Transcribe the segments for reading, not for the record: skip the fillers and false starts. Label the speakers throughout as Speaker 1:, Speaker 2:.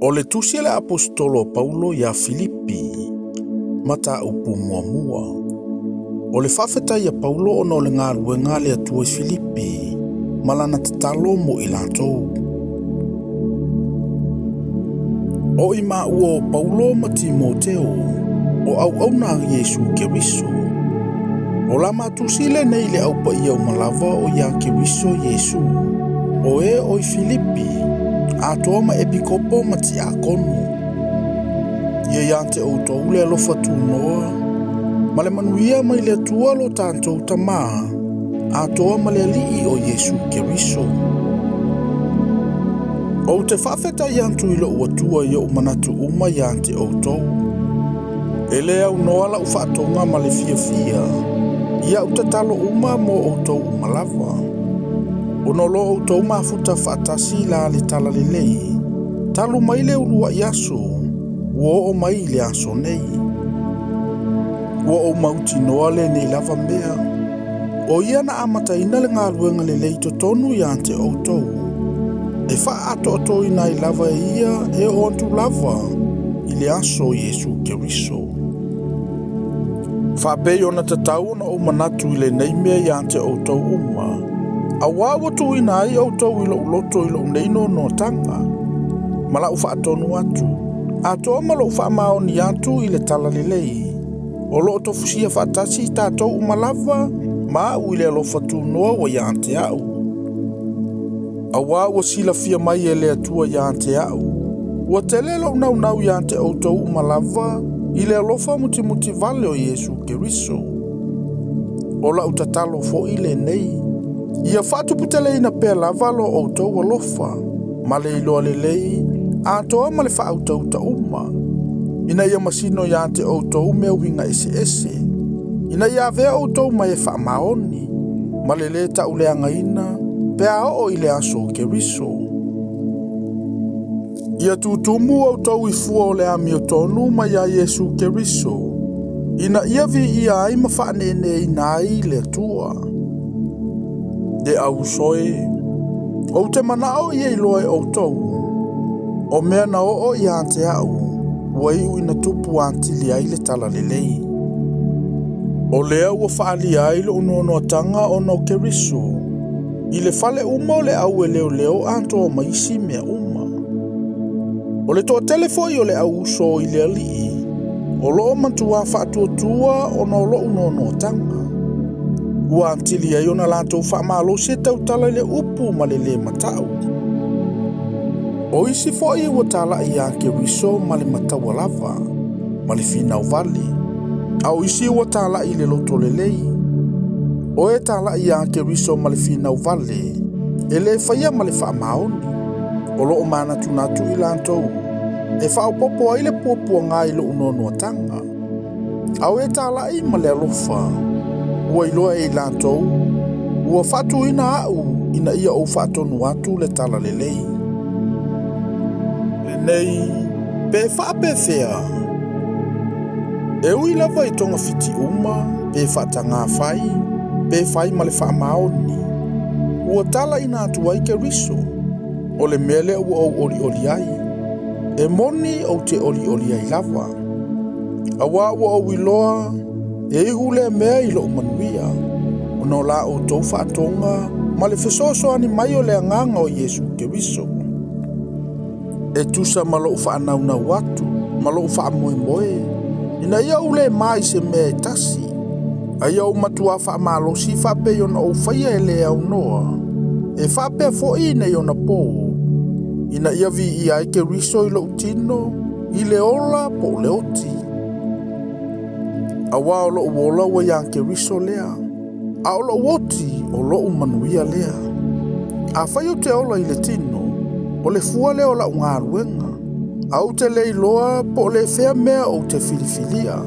Speaker 1: O le tusi a le Aposetolo a Paulo ia Filipi, mataupu muamua. O le faafetai a Paulo ona o le galuega a le Atua i Filipi ma lana tatalo mo i latou. O i maua o Paulo ma Timoteo, o auauna a Iesu Keriso. O la matusi lenei le au paia uma lava o ia Keriso Iesu, o e o i Filipi, atoa ma epikopo ma tiakono. Ia ia te outou le alofa tunoa, ma le manuia mai le Atua lo tatou Tamā, atoa ma le Alii o Iesu Keriso. Ou te faafetai atu i lou Atua i ou manatu uma ia te outou. E le aunoa lau faatoga ma le fiafia, i au tatalo uma mo outou uma lava. Ona o lo outou mafuta faatasi la le talalelei, talu mai le uluai aso, ua oo mai i le aso nei. Ua ou mautinoa lenei lava mea, o ia na amataina le galuega lelei i totonu ia te outou, e faaatoatoina ai lava e ia e oo atu lava i le aso o Iesu Keriso. Faapei ona tatau ona ou manatu i lenei mea ia te outou uma, auā ua tuuina ai outou i lou loto i lou nei noanoataga, ma lau faatonu atu, atoa ma lou faamaoni atu i le talalelei, o loo tofusia faatasi i tatou uma lava ma au i le alofa tunoa ua ia te au. Auā ua silafia mai e le Atua ia te au, ua tele lou naunau ia te outou uma lava i le alofa mutimuti vale o Iesu Keriso. O lau tatalo foi lenei, ia faatuputeleina pea lava lo outou alofa, ma le iloa lelei, atoa ma le faautauta uma, ina ia masino ia te outou mea uiga eseese, ina ia avea outou ma e faamaoni, ma le lē tauleagaina, pe a oo i le aso o Keriso. Ia tutumu outou i fua o le amiotonu mai ia Iesu Keriso, ina ia viia ai ma faaneeneeina ai le Atua. Le au uso e, ou te manao ia iloa e outou, o mea na oo ia te au, ua iu ina tupu atili ai le talalelei. O lea ua faaalia ai lou noanoataga ona o Keriso, i le fale uma o le au e leoleo atoa ma isi mea uma. O le toatele foi o le au uso i le Alii, o loo matuā faatuatua ona o lou noanoataga. Ua atili ai ona latou faamalosi e tautala i le upu ma le lē matau. O isi foi ua talai ia Keriso ma le mataua lava, ma le finau vale, a o isi ua talai i le loto lelei. O e talai ia Keriso ma le finau vale, e lē faia ma le faamaoni. O loo manatunatu i latou, e faaopoopo ai le puapuaga i lou noanoataga. A o e talai ma le alofa, ua iloa e i latou, ua faatuina au ina ia ou faatonu atu le talalelei. Lenei, pe faapefea, e ui lava i togafiti uma, pe faatagā fai, pe fai ma le faamaoni, ua talaina atu ai Keriso, o le mea lea ua ou olioli ai. E moni ou te olioli ai lava. Auā ua ou iloa, e iu lea mea i lou manuia, ona o la outou faatoga ma le fesoasoani mai o le Agaga o Iesu Keriso. E tusa ma lou faanaunau atu ma lou faamoemoe, ina ia ou lē ma i se mea e tasi, a ia ou matuā faamalosi faapei ona ou faia e le aunoa, e faapea foi nei ona pō, ina ia viia ai Keriso i lou tino, i le ola po o le oti. Auā o lou ola ua ia Keriso lea, a o lou oti o lou manuia lea. Afai ou te ola i le tino, o le fua lea o lau galuega, a ou te le iloa po o le fea mea ou te filifilia.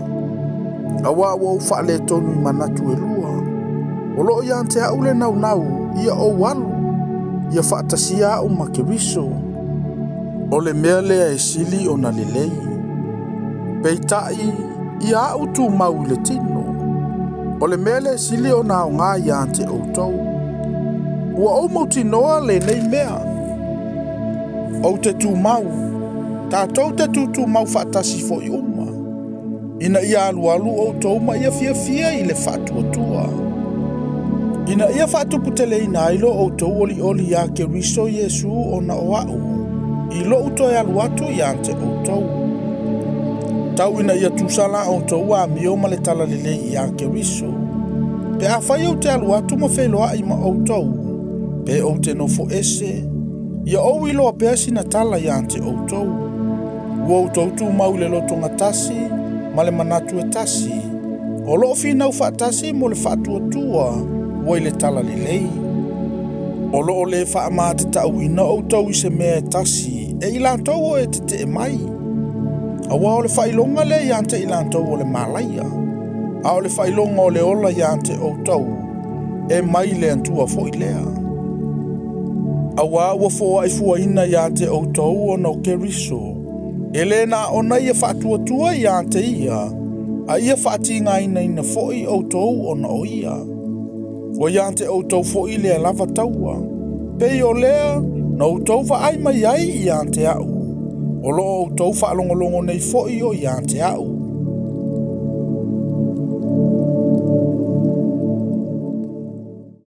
Speaker 1: Auā ua ou faaletonu i manatu e lua. O loo ia te au le naunau ia ou alu, ia faatasia au ma Keriso. O le mea lea e sili ona lelei. Peitai, ia au tumau i le tino. O le mea lea e sili ona aoga ia te outou. Ua ou mautinoa lenei mea. Ou te tumau. Tatou te tutumau faatasi foi uma, ina ia alualu outou ma ia fiafia i le faatuatua. Ina ia faatuputeleina ai lo outou olioli iā Keriso Iesu ona o a'u, i lo'u toe alu atu ia te outou. Tau ina ia tusa la outou amio ma le talalelei iā Keriso. Pe afai ou te alu atu ma feiloai ma outou, pe ou te nofo ese, ia ou iloa pea sina tala ia te outou. Ua outou tumau i le lotogatasi ma le manatu e tasi, o loo finau faatasi mo le faatuatua ua i le talalelei. O loo le faamatataʻuina outou i se mea e tasi e i latou o e tetee mai. Auā o le faailoga lea ia te i latou o le malaia, a o le faailoga o le ola ia te outou, e mai le Atua foi lea. Auā ua foai fuaina ia te outou ona o Keriso, e lē na ona ia faatuatua ia te ia, a ia faatigainaina foi outou ona o ia. Ua ia te outou foi lea lava taua, pei o lea na outou vaai mai ai ia te a'u, o loo outou faalogologo nei foi o ia te a'u.